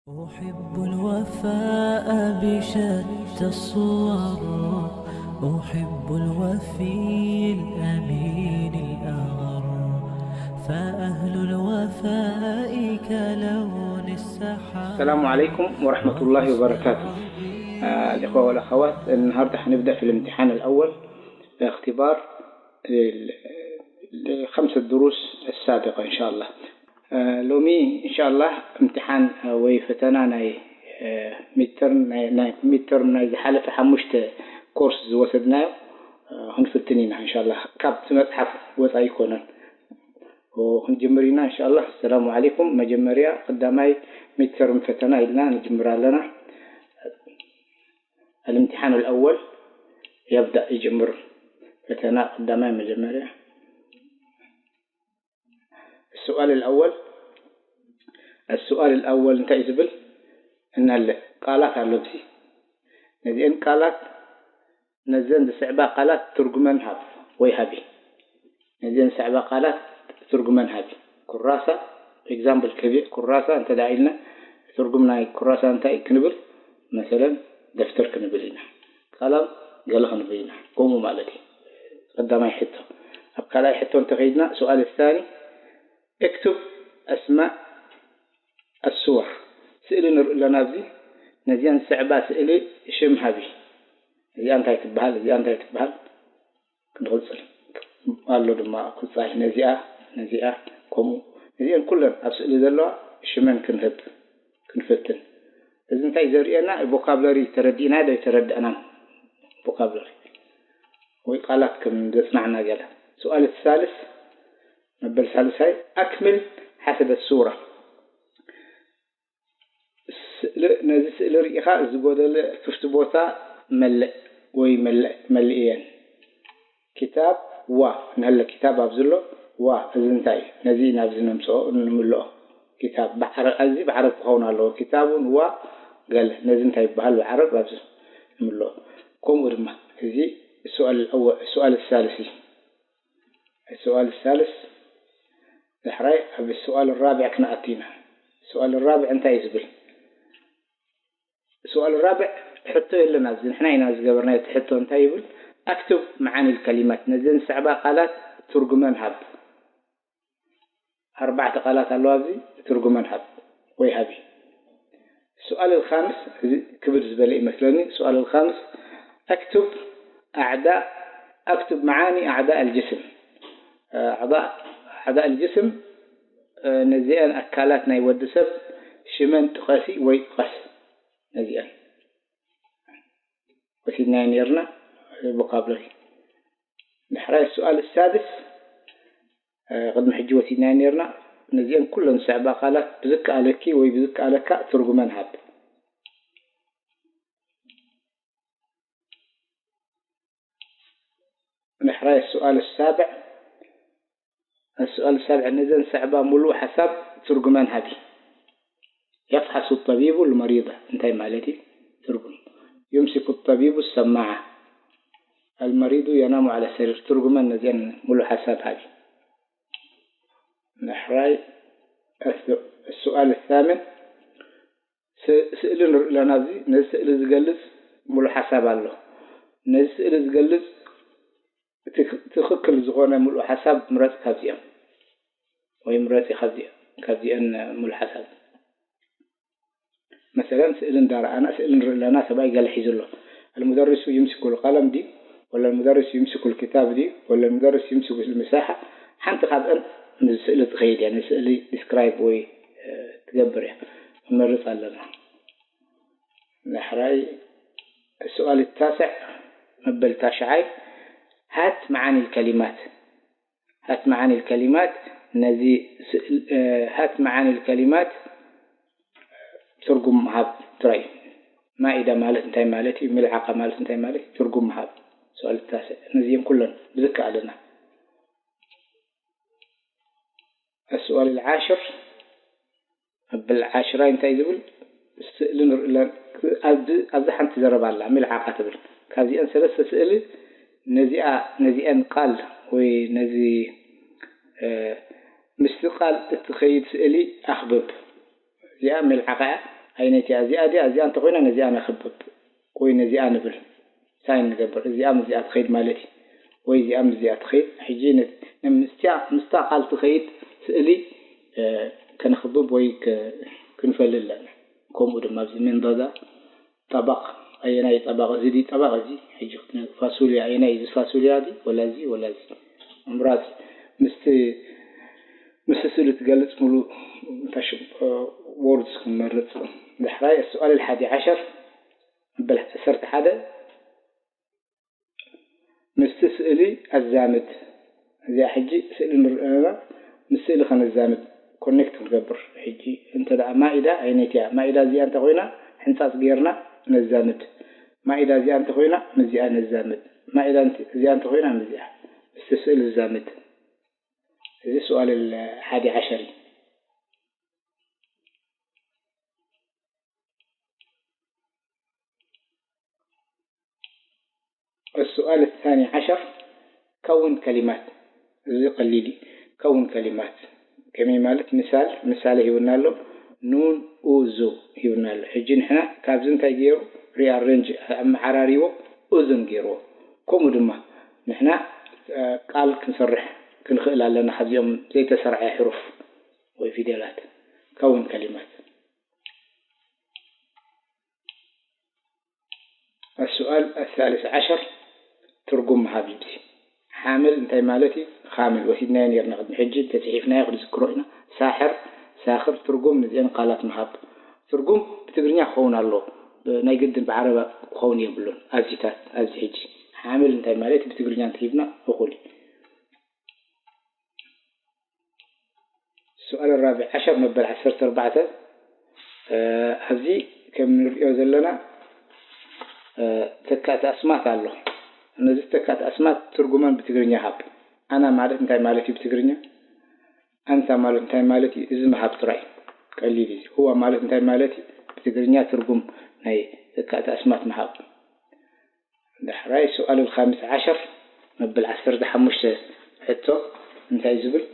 أحب الوفاء بشتى الصور، أحب الوفي الأمين الأغر، فأهل الوفاء كلون السحاب. السلام عليكم ورحمة الله وبركاته. آه، الإخوة والأخوات، النهاردة هنبدأ في الامتحان الأول، اختبار ال-، الخمس دروس السابقة إن شاء الله. آه، ሎሚ إن شاء الله امتحان ወይ ፈተና ናይ ሚድተርም ናይ ሚድተርም ናይ ዝሓለፈ ሓሙሽተ ኮርስ ዝወሰድናዮ ክንፍትን ኢና إن شاء الله። ካብ መፅሓፍ ወፃኢ ኣይኮነን። ክንጅምር ኢና إن شاء الله። السلام عليكم። መጀመርያ ቀዳማይ ሚድተርም ፈተና ኢልና ንጅምር ኣለና። الامتحان الأول يبدأ ይጅምር። ፈተና ቀዳማይ መጀመርያ السؤال الأول السؤال الأول እንታይ እዩ ዝብል? እናለ ቃላት ኣሎ ብሲ ነዚአን ቃላት ነዘን ዝስዕባ ቃላት ትርጉመን ሃብ ወይ ሃቢ። ነዚአን ዝስዕባ ቃላት ትርጉመን ሃቢ። ኩራሳ example ከቢዕ ኩራሳ እንተ ደኣ ኢልና ትርጉም ናይ ኩራሳ እንታይ እዩ ክንብል? መሰለን ደፍተር ክንብል ኢና። ቀለም ገለ ክንብል ኢና። ከምኡ ማለት እዩ። ቀዳማይ ሕቶ። ኣብ ካልኣይ ሕቶ እንተኸይድና سؤال الثاني اكتب أسماء الصور ስእሊ ንርኢ ኣለና ኣብዚ ነዚአን ዝስዕባ ስእሊ ሽም ሃቢ። እዚኣ እንታይ ትበሃል እዚኣ እንታይ ትበሃል? ክንቕፅል ኣሎ ድማ ክፃይ ነዚኣ ነዚኣ ከምኡ ነዚአን ኩለን ኣብ ስእሊ ዘለዋ ሽመን ክንህብ ክንፍትን። እዚ እንታይ ዘርእየና? ቮካብለሪ ተረዲእና ዶ ኣይተረዳእናን? ቮካብለሪ ወይ ቃላት ከም ዘፅናዕና ገለ። سؤال الثالث መበል ሳልሳይ أكمل حسب الصورة ነዚ ስእሊ ርኢኻ ዝጎደለ ክፍቲ ቦታ መልእ ወይ መልእየን። ክታብ ዋ ንሀለ ክታብ ኣብዚ ኣሎ ዋ እዚ እንታይ እዩ? ነዚ ናብዚ ነምፅኦ ንምልኦ። ክታብ እዚ ብዓረብ ክኸውን ኣለዎ። ክታቡን ዋ ገለ ነዚ እንታይ ይበሃል ብዓረብ ኣብዚ ንምልኦ። ከምኡ ድማ እዚ السؤال الثالث እዩ። السؤال الثالث ዳሕራይ ኣብ السؤال الرابع ክንኣቱ ኢና። السؤال الرابع እንታይ እዩ ዝብል? السؤال الرابع ሕቶ የለን ኣብዚ ንሕና ኢና ዝገበርናዮ እቲ ሕቶ እንታይ ይብል? أكتب معاني الكلمات ነዘን ዝስዕባ ቃላት ትርጉመን ሃብ። ኣርባዕተ ቃላት ኣለዋ ኣብዚ ትርጉመን ሃብ ወይ ሃቢ። السؤال الخامس እዚ ክብድ ዝበለ ይመስለኒ። السؤال الخامس أكتب أعضاء أكتب معاني أعضاء الجسم. ኣዕዳ ኣዕዳ الجسم ነዚአን ኣካላት ናይ ወዲ ሰብ ሽመን ጥቐሲ ወይ ጥቐስ። ነዚአን ወሲድናዮ ነርና ቮካብለሪ። ዳሕራይ السؤال السادس ቅድሚ ሕጂ ወሲድናዮ ነርና። ነዚአን ኩለን ዝስዕባ ቃላት ብዝከኣለኪ ወይ ብዝከኣለካ ትርጉመን ሃብ። ዳሕራይ السؤال السابع السؤال السابع ነዘን ዝስዕባ ሙሉእ ሓሳብ ትርጉመን ሃቢ። يفحص الطبيب المريض እንታይ ማለት እዩ? ትርጉም يمسك الطبيب السماعة المريض ينام على السرير ትርጉመን ነዚአን ሙሉእ ሓሳብ ሃቢ። ዳሕራይ السؤال الثامن ስእሊ ንርኢ ኣለና። ኣብዚ ነዚ ስእሊ ዝገልፅ ሙሉእ ሓሳብ ኣሎ። ነዚ ስእሊ ዝገልፅ ትኽክል ዝኾነ ሙሉእ ሓሳብ ምረፅ ካብዚኦም ወይ ምረፂ ካብዚአን ሙሉእ ሓሳብ። መሰለን ስእሊ እንዳረኣና ስእሊ ንርኢ ኣለና። ሰብኣይ ገለ ሒዙ ኣሎ። المدرس يمسك القلم ድዩ ولا المدرس يمسك الكتاب ድዩ ولا المدرس يمسك المساحة ሓንቲ ካብአን ነዚ ስእሊ ትኸይድ እያ። ነዚ ስእሊ ዲስክራይብ ወይ ትገብር እያ። ንመርፅ ኣለና። ዳሕራይ السؤال التاسع መበል ታሽዓይ هات معاني الكلمات هات معاني الكلمات ነዚ ስእል هات معاني الكلمات ትርጉም ሃብ ጥራይ። ማኢዳ ማለት እንታይ ማለት እዩ? ምልዓቃ ማለት እንታይ ማለት እዩ? ትርጉም ሃብ። سؤال التاسع ነዚኦም ኩለን ብዝከኣለና السؤال العاشر መበል ዓሽራይ እንታይ ዝብል ስእሊ ንርኢ ኣለና። ኣብዚ ሓንቲ ዘረባ ኣላ ምልዓቃ ትብል። ካብዚአን ሰለስተ ስእሊ ነዚኣ ነዚአን ቃል ወይ ነዚ ምስቲ ቃል እትኸይድ ስእሊ ኣኽብብ። እዚኣ ምልዓቃ እያ። ኣይነቲያ እዚኣ ድያ? እዚኣ እንተኾይና ነዚኣ ነኽብብ ወይ ነዚኣ ንብል፣ ሳይን ንገብር። እዚኣ ምስዚኣ ትኸይድ ማለት እዩ፣ ወይ እዚኣ ምስዚኣ ትኸይድ። ሕጂ ነ-፣ ምስቲያ፣ ምስታ ቃል ትኸይድ ስእሊ፣ እ፣ ከነኽብብ ወይ ከ-፣ ክንፈሊ ኣለና። ከምኡ ድማ ኣብዚ መንዳዳ ጠባቕ፣ ኣየናይ ጠባቕ እዚ ድዩ? ጠባቕ እዚ ሕጂ ፋሱልያ፣ ኣየናይ እዚ ፋሱልያ ድዩ? ወላ እዚ፣ ወላ እዚ? ምምራጽ ምስቲ፣ ምስቲ ስእሊ ትገልጽ ሙሉ እንታይ ሽም፣ እ፣ ወርድስ ክንመርጽ። ዳሕራይ السؤال الحادي عشر፣ መበል ዓሰርተ ሓደ፣ ምስቲ ስእሊ ኣዛምድ። እዚኣ ሕጂ ስእሊ ንርኢ ኣለና፣ ምስ ስእሊ ከነዛምድ ኮኔክት ክንገብር። ሕጂ እንተ ደኣ ማኢዳ ኣይነትያ፣ ማኢዳ እዚኣ እንተ ኮይና ሕንጻጽ ጌርና ነዛምድ። ማኢዳ እዚኣ እንተ ኮይና ምስዚኣ ነዛምድ። ማኢዳ እንተ-፣ እዚኣ እንተ ኮይና ምስዚኣ። ምስቲ ስእሊ ዛምድ። እዚ سؤال الحادي عشر እዩ። السؤال الثاني عشر، كون كلمات። እዚ ቀሊል እዩ። ከውን ከሊማት ከመይ ማለት? ምሳል፣ ምሳሌ ሂቡና ኣሎ። ኑን ኡዙ ሂቡና ኣሎ። ሕጂ ንሕና ካብዚ እንታይ ገይሩ? ሪኣሬንጅ፣ ኣመዓራሪዎ፣ ኡዙን ገይርዎ። ከምኡ ድማ ንሕና፣ እ፣ ቃል ክንሰርሕ ክንኽእል ኣለና ካብዚኦም ዘይተሰርዐ ሕሩፍ ወይ ፊደላት። ከውን ከሊማት። السؤال الثالث عشر، ትርጉም ምሃብ እዩ። ሓምል እንታይ ማለት እዩ? ካምል ወሲድናዮ ነርና ቅድሚ ሕጂ፣ እንተጽሒፍናዮ ክንዝክሮ ኢና። ሳሕር፣ ሳኽር፣ ትርጉም፣ ነዚአን ቃላት ምሃብ። ትርጉም ብትግርኛ ክኸውን ኣለዎ፣ ናይ ግድን ብዓረብ ክኸውን የብሉን። ኣብዚታት፣ ኣብዚ ሕጂ ሓምል እንታይ ማለት እዩ? ብትግርኛ እንተሂብና እኹል እዩ። السؤال الرابع عشر، መበል ዓሰርተ ኣርባዕተ፣ እ፣ ኣብዚ ከም ንሪኦ ዘለና፣ እ፣ ተካእቲ ኣስማት ኣሎ። ነዚ ተካእቲ ኣስማት ትርጉመን ብትግርኛ ሃብ። ኣና ማለት እንታይ ማለት እዩ ብትግርኛ? ኣንታ ማለት እንታይ ማለት እዩ? እዚ ምሃብ ጥራይ። ቀሊል እዩ። ህዋ ማለት እንታይ ማለት እዩ? ብትግርኛ ትርጉም ናይ ተካእቲ ኣስማት ምሃብ። ዳሕራይ سؤال الخامس عشر፣ መበል ዓሰርተ ሓሙሽተ ሕቶ እንታይ እዩ ዝብል?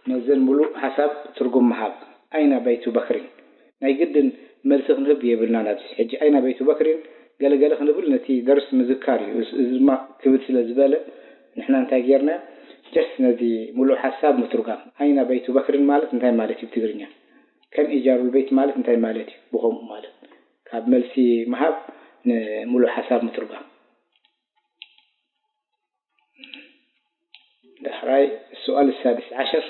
ነዘን ሙሉእ ሓሳብ ትርጉም ምሃብ። ኣይና በይቱ በክሪን? ናይ ግድን መልሲ ክንህብ የብልናን ኣብዚ። ሕጂ ኣይና በይቱ በክሪን ገለገለ ክንብል ነቲ ደርስ ምዝካር እዩ። እዚ፣ እዚ ድማ ክብድ ስለ ዝበለ ንሕና እንታይ ጌርና? ጀስት ነዚ ሙሉእ ሓሳብ ምትርጓም። ኣይና በይቱ በክሪን ማለት እንታይ ማለት እዩ ብትግርኛ? ከም ኢጃሩል በይት ማለት እንታይ ማለት እዩ? ብኸምኡ ማለት ካብ መልሲ ምሃብ ንሙሉእ ሓሳብ ምትርጓም። ዳሕራይ السؤال السادس عشر،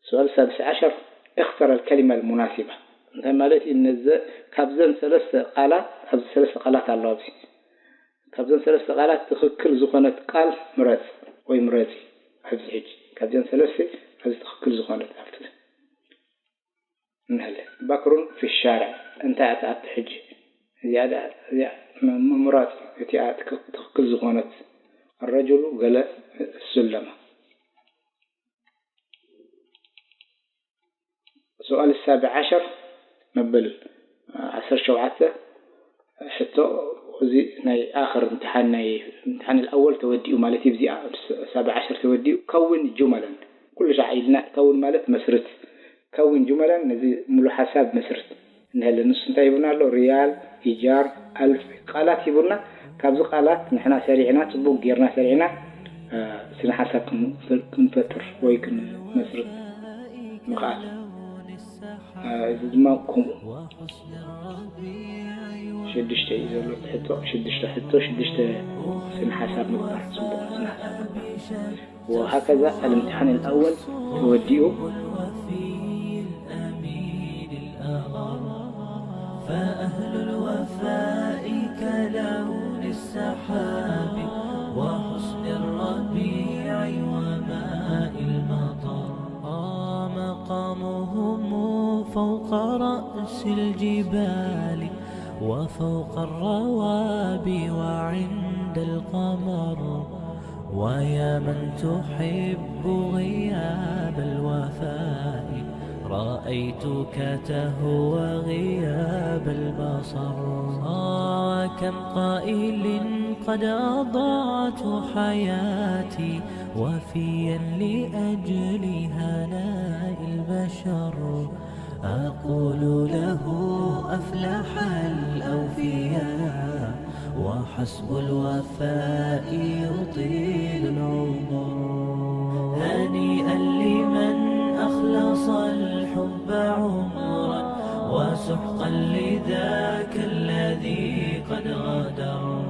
السؤال السادس عشر، اختر الكلمة المناسبة። እንታይ ማለት እዩ? ነዘ-፣ ካብዘን ሰለስተ ቃላት፣ ኣብዚ ሰለስተ ቃላት ኣለዋ። ኣብዚ ካብዘን ሰለስተ ቃላት ትኽክል ዝኾነት ቃል ምረጽ ወይ ምረጺ። ኣብዚ ሕጂ ካብዘን ሰለስተ ኣብዚ ትኽክል ዝኾነት ኣብቲ እንሀለ። بكر في الشارع፣ እንታይ እያ ትኣቱ ሕጂ? እዚኣ ደኣ፣ እዚኣ ም-፣ ምምራጽ እዩ። እቲኣ ትክ-፣ ትኽክል ዝኾነት። الرجل ገለ السلمة። السؤال السابع عشر، መበል ዓሰርተ ሸውዓተ ሕቶ፣ እዚ ናይ ኣኽር እምትሓን፣ ናይ እምትሓን الأول ተወዲኡ ማለት እዩ። እዚኣ ሳብዕ ዓሸር ተወዲኡ። ከውን ጁመለን፣ ኩሉ ሻዕ ኢልና ከውን ማለት መስርት። ከውን ጁመለን፣ ነዚ ሙሉ ሓሳብ መስርት እንሀለ። ንሱ እንታይ ሂቡና ኣሎ? ሪያል፣ ኢጃር፣ ኣልፍ ቃላት ሂቡና። ካብዚ ቃላት ንሕና ሰሪዕና፣ ጽቡቅ ጌርና ሰሪዕና፣ እ፣ ስነ ሓሳብ ክን-፣ ክንፈጥር ወይ ክንመስርት ምኽኣል። እ፣ እዚ ድማ ከምኡ ሽዱሽተ እዩ ዘሎ እቲ ሕቶ። ሽዱሽተ ሕቶ፣ ሽዱሽተ ስነ ሓሳብ ምግባር፣ ጽቡቕ ስነ ሓሳብ ምግባር። وهكذا الامتحان الأول ተወዲኡ። فأهل الوفاء كلون السحاب وحسن الربيع وماء المطر. آه، مقامهم فوق رأس الجبال وفوق الروابي وعند القمر. ويا من تحب غياب الوفاء، رأيتك تهوى غياب البصر. آه، كم قائل قد أضعت حياتي وفيا لأجل هناء البشر. أقول له أفلح الأوفياء، وحسب الوفاء يطيل العمر. هنيئا لمن أخلص الحب عمرا، وسحقا لذاك الذي قد غدر.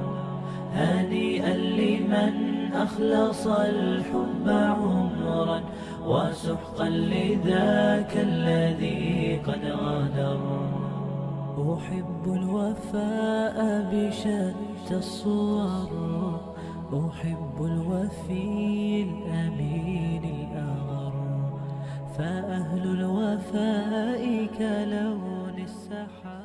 هنيئا لمن أخلص الحب عمرا، وسحقا لذاك الذي قد غدر. أحب الوفاء بشتى الصور، أحب الوفي الأمين الأغر، فأهل الوفاء كلون السحاب.